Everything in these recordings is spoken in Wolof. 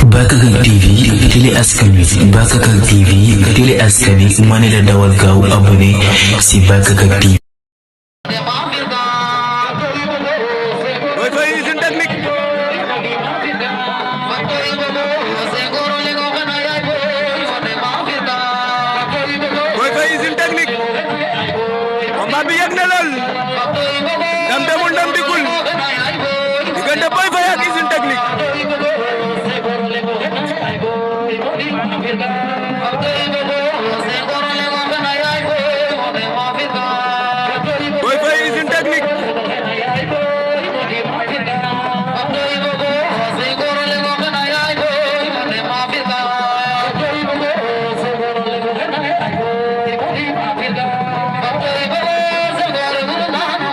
Bakakak TV télé askan wi Bakakak TV télé askan wi ma ne la dawal gaaw abonné si Bakakak TV. combat bi yegg na lool ndam demul ndam dikul diggante Boy Faye ak Usine Technique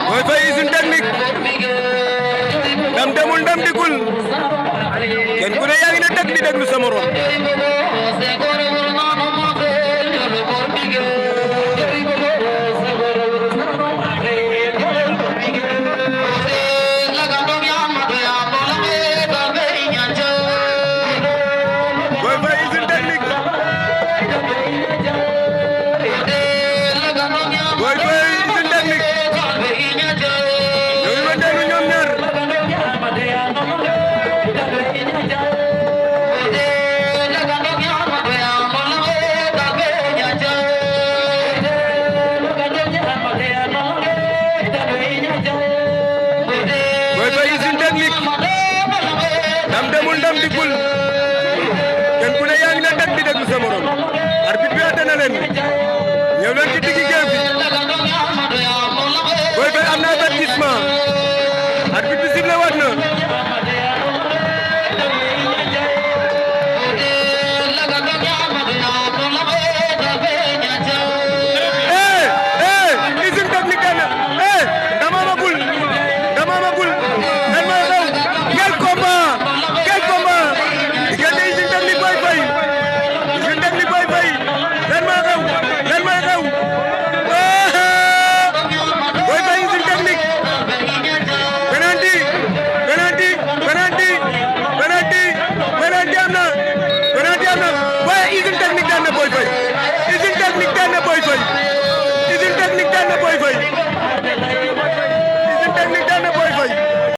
Boy Faye Usine Technique ndam demul ndam dikul kenn ku ne yaa ngi ne dégg di déglu sa morom Boy Faye Usine Technique Boy Faye Usine Technique ñooñu ma déglu ñoom ñaar Boy Faye Usine Technique ndam demul ndam dikul kenn ku ne yaa ngi ne dégg di déglu sa morom arbitre bi àtte na leen ñëw leen ci diggi géew bi Boy Faye am na avertissement arbitre bi sifflé waat na Usine Technique dana dama magul dan ma xew quel combat diggante Usine Technique Boy Faye Usine Technique Boy Faye dan ma xew Boy Faye Usine Technique penalty am na waaye Usine Technique daan na Boy Faye